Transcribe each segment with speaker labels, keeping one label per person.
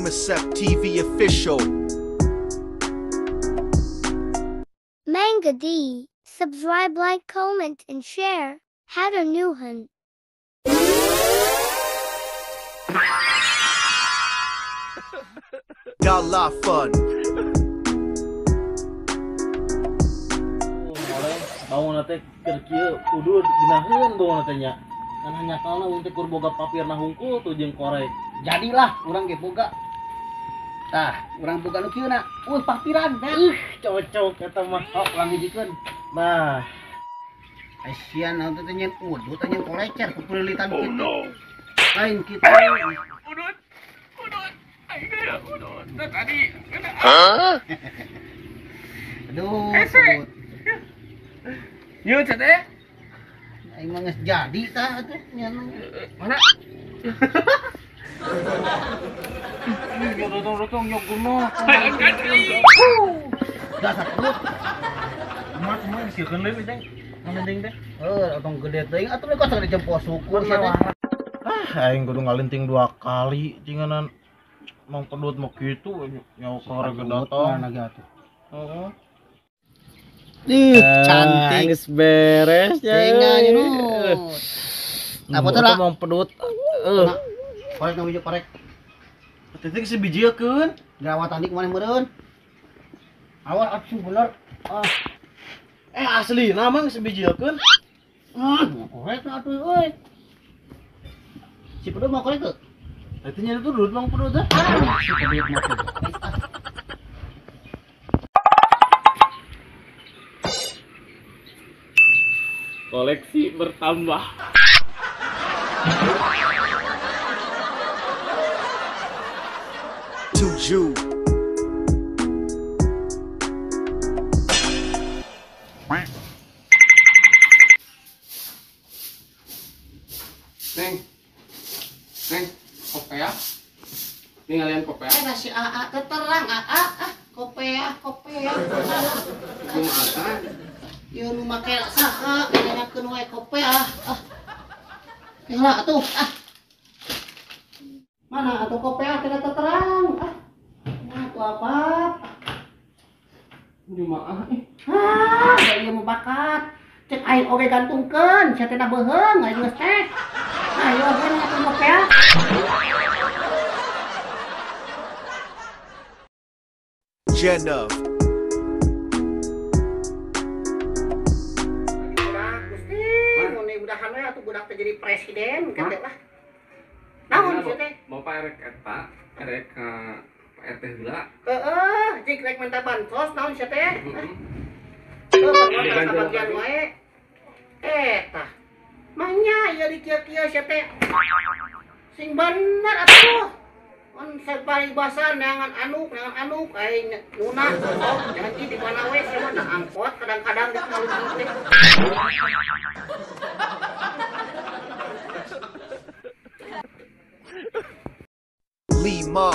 Speaker 1: Sumasep TV Official.
Speaker 2: Manga D. Subscribe, like, comment, and share. Hatur nuhun.
Speaker 1: Gala fun.
Speaker 3: Bangun teh keur kieu kudu dinaheun bangun teh nya. Kan hanyakalna urang teh kur boga papirna hungkul tuh jeung korek.
Speaker 4: Jadilah urang ge boga. Tah, urang boga nu kieu na. Papiran teh.
Speaker 3: Cocok eta mah.
Speaker 4: Oh, urang hijikeun.
Speaker 3: Nah,
Speaker 4: asian naon teh nyen udut nyen kolecer kupulilitan kitu.
Speaker 5: Oh, no.
Speaker 4: Lain kitu.
Speaker 5: Udut. Udut. Aing gaya udut. Tah tadi.
Speaker 4: Hah? Aduh, udut.
Speaker 5: Nyun teh.
Speaker 4: Aing mah geus jadi tah atuh nyen.
Speaker 5: Mana?
Speaker 3: Rotong-rotong nyok gunung.
Speaker 4: Dasar perut.
Speaker 3: Kumaha sieun deui teh. Ngalenting teh.
Speaker 4: Heuh, otong gede teuing atuh mah kos jempol syukur sia teh.
Speaker 3: Ah, aing kudu ngalenting 2 kali cinganan Mang Pedut mah kitu nyawa kareg datang.
Speaker 4: Mana ge atuh.
Speaker 3: Heeh.
Speaker 4: Ih, cantik.
Speaker 3: Geus beres ya.
Speaker 4: Tinggal nyunut. Nah, betul lah.
Speaker 3: Mang Pedut.
Speaker 4: Korek nu hiji korek.
Speaker 3: Titik sebijiekeun.
Speaker 4: Jerawatan di kumaha meureun. Awal atuh bener. Ah.
Speaker 3: Asli nama geus sebijiekeun.
Speaker 4: Ah, korek atuh euy. Si Pedut mau korek teu?
Speaker 3: Eta nya itu Dut Mang Pedut teh.
Speaker 4: Si Pedut mau korek.
Speaker 5: Koleksi bertambah.
Speaker 1: Tujuh.
Speaker 5: Neng, neng, kopea. Ningalian kopea.
Speaker 4: Nasi AA keterang AA, ah, kopea, kopea.
Speaker 5: Kumaha?
Speaker 4: Ieu nu make saha nanyakeun wae kopea. Ah. Heula atuh, ah. Mana atuh kopea tidak terang? Ah. Nah, atuh apa?
Speaker 5: Jumaah ih.
Speaker 4: Ah, da ieu mah bakat. Cek aing oge gantungkeun, sia teh beuheung aing geus teh. Ayo oge nanyakeun kopea.
Speaker 1: Jenna.
Speaker 4: Mudah-mudahan we atuh budak teh jadi presiden kate lah. Naon sih teh?
Speaker 5: Bapak erek eta, erek ka Pak RT heula.
Speaker 4: Heeh, jik rek minta bansos naon sih teh? Heeh. Heeh, bagian wae. Eta. Manya ieu di kieu-kieu sia teh. Sing bener atuh. On saparibasa neangan anuk aing nuna sok janji di mana we sia mah angkot kadang-kadang di malu teh.
Speaker 1: Lima.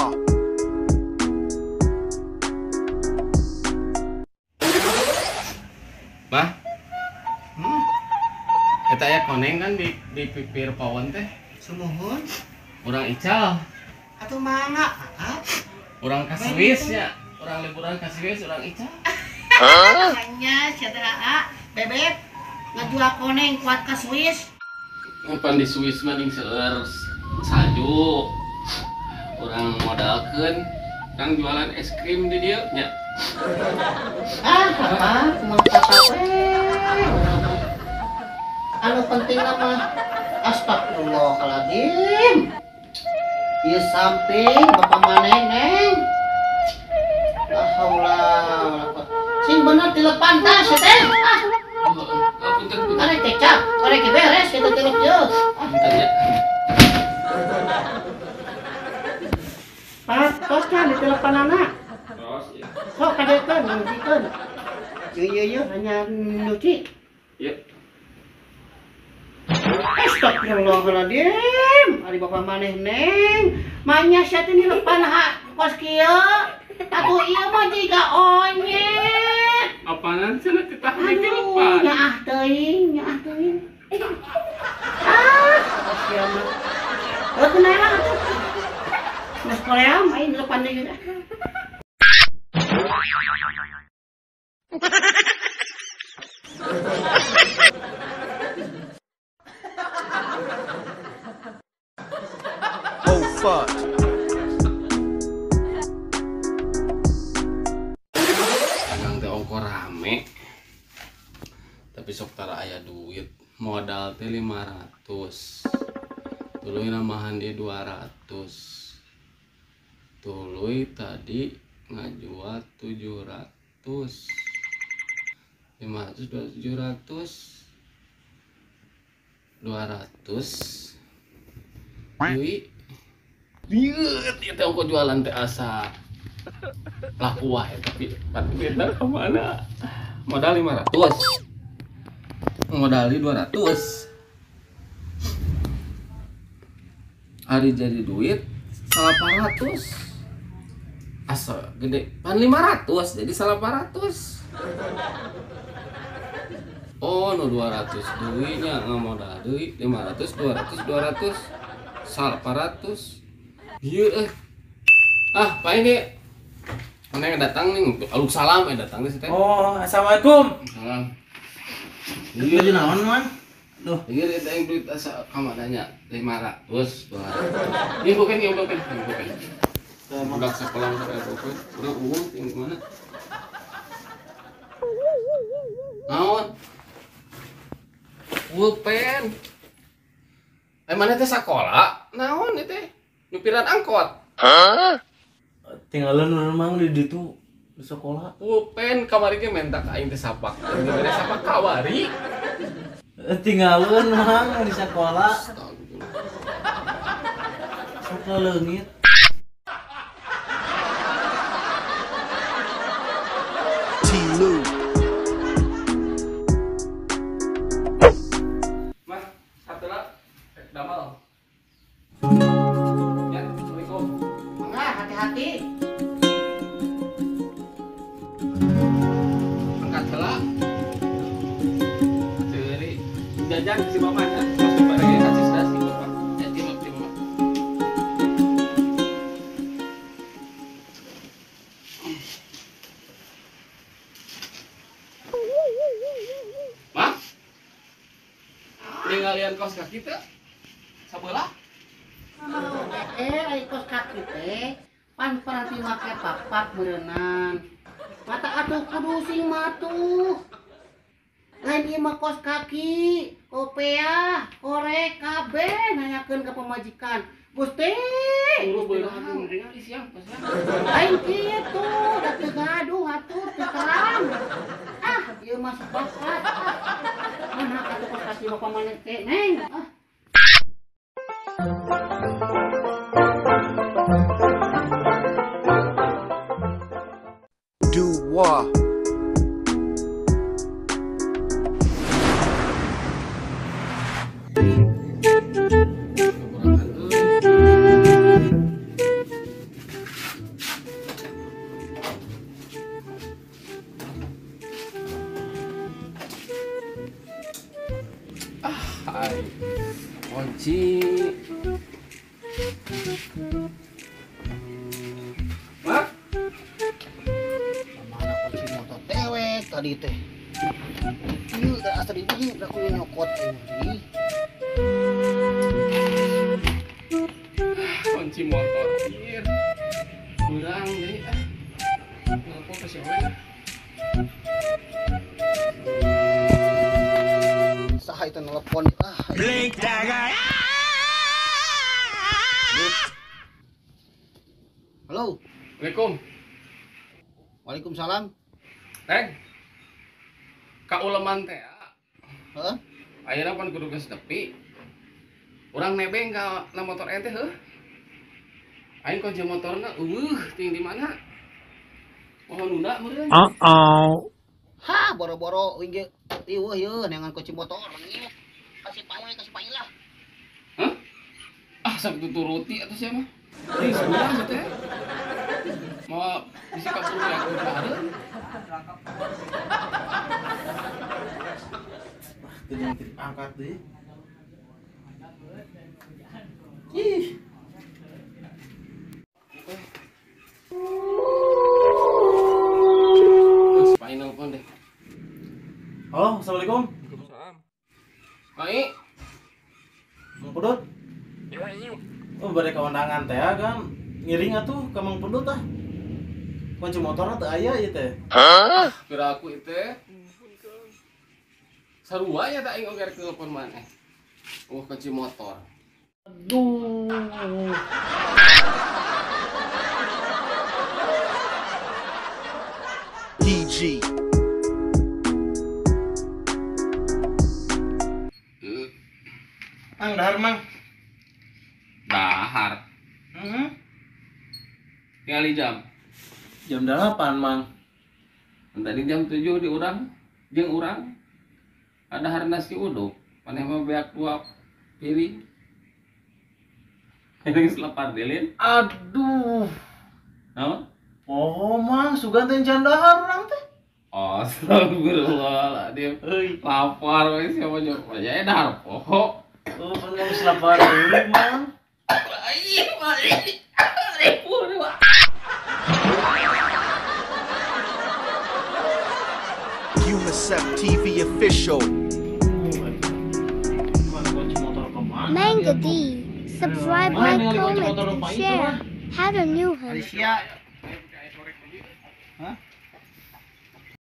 Speaker 5: Mah. Eta aya koneng kan di pipir pawon teh.
Speaker 4: Sumuhun.
Speaker 5: Urang ical.
Speaker 4: Atuh mangga, ah.
Speaker 5: Urang ka Swiss nya. Urang liburan ka Swiss, urang ical.
Speaker 4: Hanya sia teh aa, bebek ngajual koneng kuat ka Swiss.
Speaker 5: Pan di Swiss mah ding seueur salju. Urang modalkeun, urang jualan es krim di dieu nya.
Speaker 4: Ah, apa? Kumaha kata we. Anu penting mah astagfirullahaladzim. Ieu samping bapak maneh neng. La haula wala quwata. Sing bener tilepan tah sia teh. Ah. Karek kecap, karek beres kitu tilep jeung.
Speaker 5: Punten ya.
Speaker 4: Pak, tos nya di telepanana.
Speaker 5: Tos ya.
Speaker 4: Sok kadekeun, nyucikeun. Ieu ieu hanya nyuci.
Speaker 5: Ieu.
Speaker 4: Astagfirullahaladzim. Ari bapak maneh neng. Manya sia teh nilepan ha kos kieu. Atuh ieu mah jiga onyet.
Speaker 5: Apaanan cenah titah nilepan.
Speaker 4: Nyaah teuing, nyaah teuing. Ah, sia mah. Heuh kunaon atuh. Geus koleam aing lepan deui.
Speaker 1: Oh fuck.
Speaker 5: Dagang teh ongko rame. Tapi sok tara aya duit. Modal teh 500. Tuluy namahan dia 200. Tuluy tadi ngajual 700. 500 200 700 200. Deui. Dieu teh ongko jualan teh asa laku wae tapi duitna ka mana? Modal 500. Modal 200. Hari jadi duit 800. Asa gede pan 500 jadi 800. Oh, nu 200 duitnya ngamodal deui 500 200 200 800. Ieu eh. Ah, Pak ini. Mana yang datang nih? Aluk salam datang nih teh.
Speaker 3: Oh, assalamualaikum.
Speaker 5: Salam.
Speaker 3: Iya naon, Man? Duh,
Speaker 5: ieu eta yang duit asa ka mananya 500 200. Ieu bukan ieu bukan, bukan. Budak sekolah sampai bukan. Urang uang ting mana? Naon? Pulpen. Mana teh sakola? Naon ieu teh? Nyupiran angkot.
Speaker 1: Hah?
Speaker 3: Tinggalan urang di ditu di sekolah.
Speaker 5: Pulpen kamari ge menta ka aing teh sapak. Dibere sapak kawari.
Speaker 3: Tinggalan mang di sekolah. Sok leungit.
Speaker 1: Tilu.
Speaker 5: Mas, satu lah. Damal. Ya, assalamualaikum.
Speaker 4: Mangga, hati-hati.
Speaker 5: Angkat heula. Ceuri. Jajan si mama nya. Pasti bareng kasih si bapak. Ya, timah timah. Ma? Tingalian kos kaki teh? Sabelah?
Speaker 4: Ai kos kaki teh pan paranti make papak berenang. Mata atuh kudu sing matuh. Lain ieu mah kos kaki, kopea, korek kabeh nanyakeun ka pamajikan. Gusti, lain kitu, da teu gaduh atuh teu terang. Ah, ieu mah sepakat. Mana atuh kos kaki mah pamaneh teh, Neng? Ah.
Speaker 1: Dua.
Speaker 5: Hai. Kunci. Mak?
Speaker 4: Mana kunci motor dewek tadi teh? Ieu da asa di dieu da kudu nyokot ini.
Speaker 5: Kunci motor ieu. Kurang deui ah. Nelpon ke si Owen.
Speaker 4: Saha itu nelpon ah.
Speaker 1: Blink dagger.
Speaker 4: Halo.
Speaker 5: Assalamualaikum.
Speaker 4: Waalaikumsalam.
Speaker 5: Teng. Ka uleman teh.
Speaker 4: Heeh.
Speaker 5: Ayeuna pan kudu geus nepi. Urang nebeng ka na motor ente heuh. Aing kunci motorna eueuh ting di mana? Mohon nunda meureun.
Speaker 1: Uh-oh.
Speaker 4: Ha, boro-boro uing ge ieuh ieu neangan kunci motor. Kasih pae, kasih pae lah.
Speaker 5: Hah? Ah, sok tuturuti atuh sia mah. Ih, sebulan sih teh. Mau bisa kabur ya aku bareun.
Speaker 3: Wah, teu diangkat deui. Ih. teh kan ngiring atuh ka Mang Pedut ah. Kunci motorna teu aya ieu teh.
Speaker 5: Kira aku itu sarua ya tak aing oge rek telepon maneh. Oh kunci motor.
Speaker 3: Aduh.
Speaker 1: DG.
Speaker 4: Mang dahar mang.
Speaker 5: Dahar.
Speaker 4: Heeh.
Speaker 5: Tinggal jam.
Speaker 3: Jam 8, Mang.
Speaker 5: Tadi jam 7 di urang jeung urang. Ada hari nasi uduk, maneh mah beak 2 piring. Ini selepar dilin.
Speaker 3: Aduh.
Speaker 5: Naon?
Speaker 3: Oh, Mang, sugan teh can dahar urang teh.
Speaker 5: Oh, astagfirullahaladzim.
Speaker 3: Euy.
Speaker 5: Lapar we siapa nyoba. Ya dahar poho.
Speaker 3: Oh, pan geus lapar deui, Mang.
Speaker 1: UNICEF TV official.
Speaker 2: Manga D. Subscribe, like, comment, and share. How to new him.
Speaker 4: Alicia. Hah?